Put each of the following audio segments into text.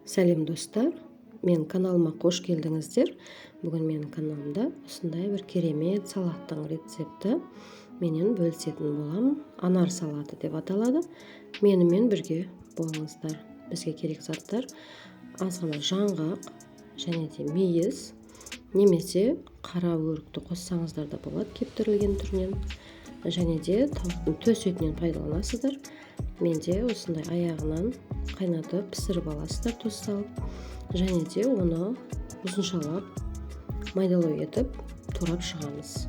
Сәлем достар, мен каналыма қош келдіңіздер. Бүгін менің каналымда осындай бір керемет салаттың рецепті менен бөлісетін боламын. Анар салаты деп аталады. Менімен бірге болыңыздар. Бізге керек заттар аз ғана жаңғақ және де мейіз немесе қара өрікті қоссаңыздар да болады кептірілген түрінен. Және де тауықтың төс етінен пайдаланасыздар. Менде осындай аяғынан қайнатып пісіріп аласыздар тұз салып. Және де оны ұзыншалап майдалау етіп турап шығамыз.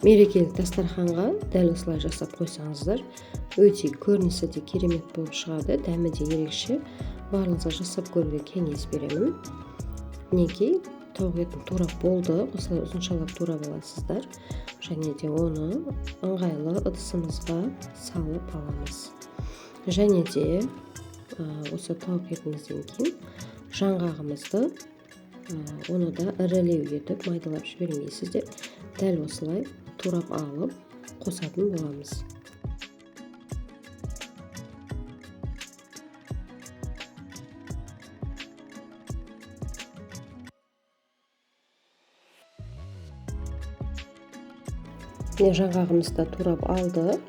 Мерекелік дастарханға дәл осылай жасап қойсаңыздар, өте көрінісі де керемет болып шығады, дәмі де ерекше. Барлығыңызға жасап көруге кеңес беремін. Мінекей, тауық етін турап болды, осылай ұзыншалап турап аласыздар. Және де оны ыңғайлы ыдысымызға салып аламыз. Және де осы тауық етімізден кейін жаңғағымызды, оны да ірілеу етіп майдалап жібермейсіздер. Дәл осылай турап алып қосатын боламыз. Міне, жаңғағымызды да турап алдық.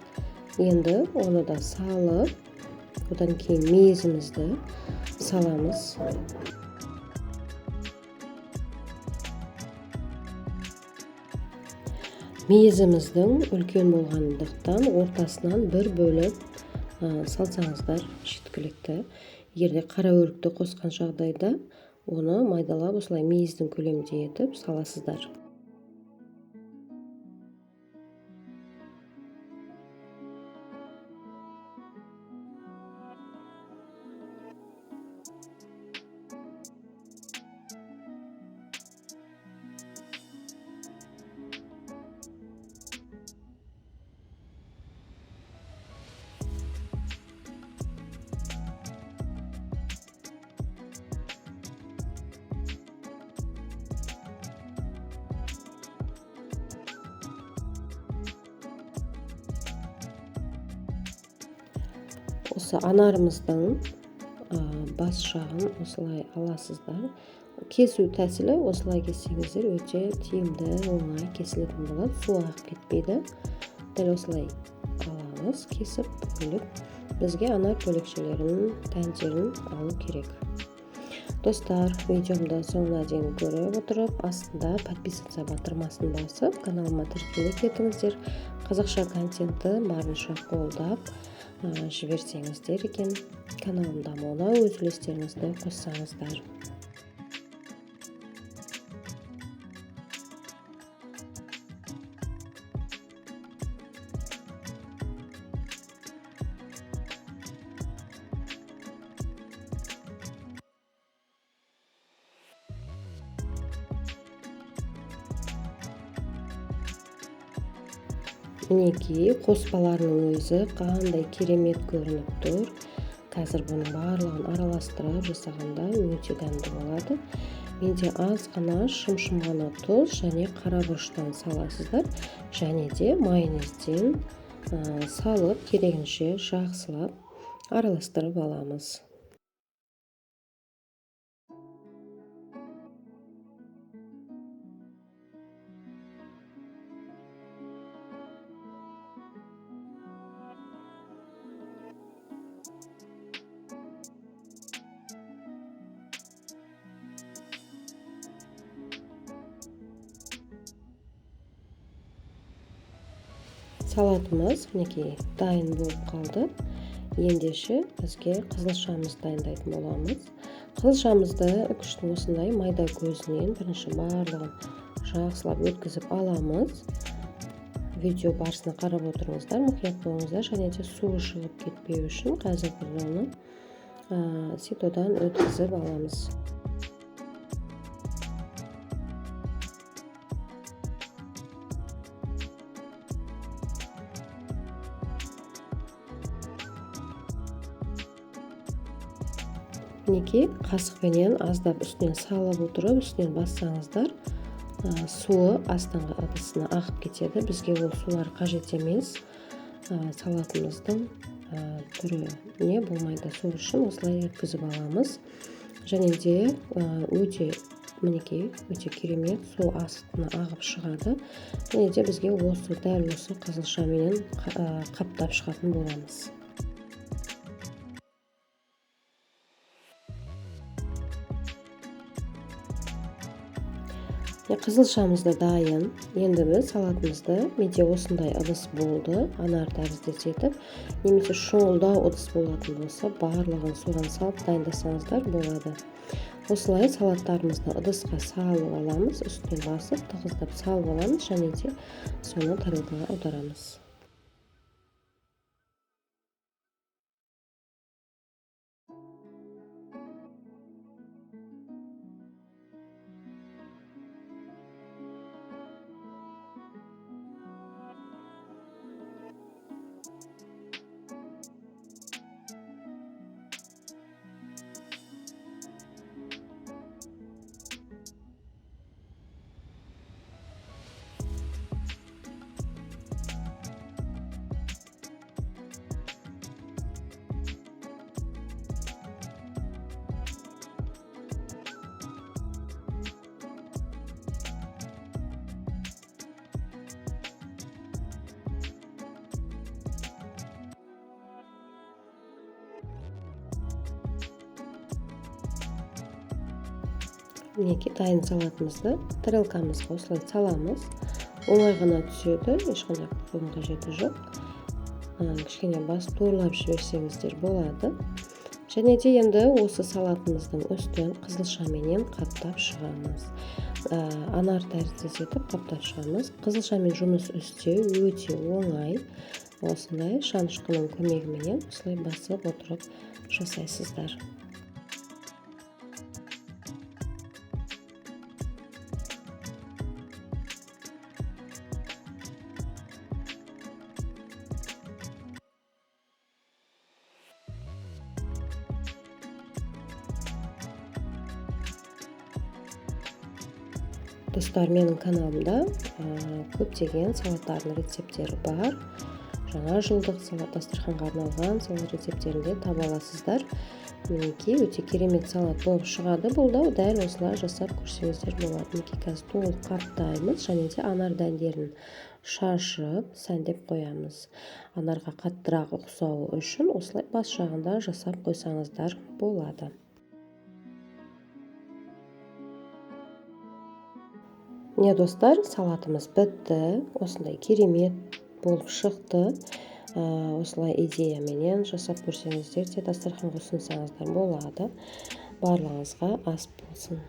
Енді оны да салып, одан кейін мейізімізді саламыз. Мейізіміздің үлкен болғандықтан ортасынан бір бөліп, салсаңыздар жеткілікті. Егер де қара өрікті қосқан жағдайда оны майдалап осылай мейіздің көлемінде етіп саласыздар. Осы анарымыздың бас жағын осылай аласыздар. Кесу тәсілі осылай кессеңіздер өте тиімді, оңай кесілетін болады, су ағып кетпейді. Дәл осылай аламыз, кесіп, бөліп, бізге анар бөлекшелерін, дәндерін алу керек. Достар, видеомды соңына дейін көріп отырып, астында подписаться батырмасын басып, каналыма тіркеле кетіңіздер. Қазақша контентті барынша қолдап, жіберсеңіздер екен, каналым дамуына өз үлестеріңізді қоссаңыздар. Мінекей, қоспаларының өзі қандай керемет көрініп тұр. Қазір бұның барлығын араластырып жасағанда өте дәмді болады. Менде аз ғана шым-шым ғана тұз және қара бұрыштан саласыздар. Және де майонезден салып керегінше жақсылап араластырып аламыз. Салатымыз мінекей дайын болып қалды. Ендеше бізге қызылшамызды дайындайтын боламыз. Қызылшамызды үкіштің осындай майда көзінен бірінші барлығын жақсылап өткізіп аламыз. Видео барысына қарап отырыңыздар, мұқият болыңыздар. Және де суы шығып кетпеу үшін қазір біз оны ситодан өткізіп аламыз. Мінекей, қасықпенен аздап үстінен салып отырып, үстінен бассаңыздар, Суы астыңғы ыдысына ағып кетеді. Бізге ол сулар қажет емес. Салатымыздың түрі не болмайды. Сол үшін осылай өткізіп аламыз. Және де өте мінекей, өте керемет су астына ағып шығады. Және де бізге осы дәл осы қызылшаменен қаптап шығатын боламыз. Қызылшамыз да дайын. Енді біз салатымызды, менде осындай ыдыс болды, анар тәріздес етіп, немесе шұңғылдау ыдыс болатын болса, барлығын соған салып дайындасаңыздар болады. Осылай салаттарымызды ыдысқа салып аламыз, үстінен басып, тығыздап салып аламыз және де соны тарелкаға аударамыз. Мінекей дайын салатымызды тарелкамызға осылай саламыз. Оңай ғана түседі, ешқандай қорқудың қажеті жоқ. Кішкене басып торлап жіберсеңіздер болады. Және де енді осы салатымыздың үстін қызылшаменен қаптап шығамыз. Анар тәріздес етіп қаптап шығамыз. Қызылшамен жұмыс істеу өте оңай. Осындай шанышқының көмегіменен осылай басып отырып жасайсыздар. Достар, менің каналымда көптеген салаттардың рецепттері бар. Жаңа жылдық салат, дастарханға арналған салат рецепттерін де таба аласыздар. Мінекей өте керемет салат болып шығады. Бұл да дәл осылай жасап көрсеңіздер болады. Мінекей қазір толық қаптаймыз және де анар дәндерін шашып сәндеп қоямыз. Анарға қаттырақ ұқсауы үшін осылай бас жағында жасап қойсаңыздар болады. Міне достар, салатымыз бітті. Осындай керемет болып шықты. Осылай идеяменен жасап көрсеңіздер де дастарханға ұсынсаңыздар болады. Барлығыңызға ас болсын.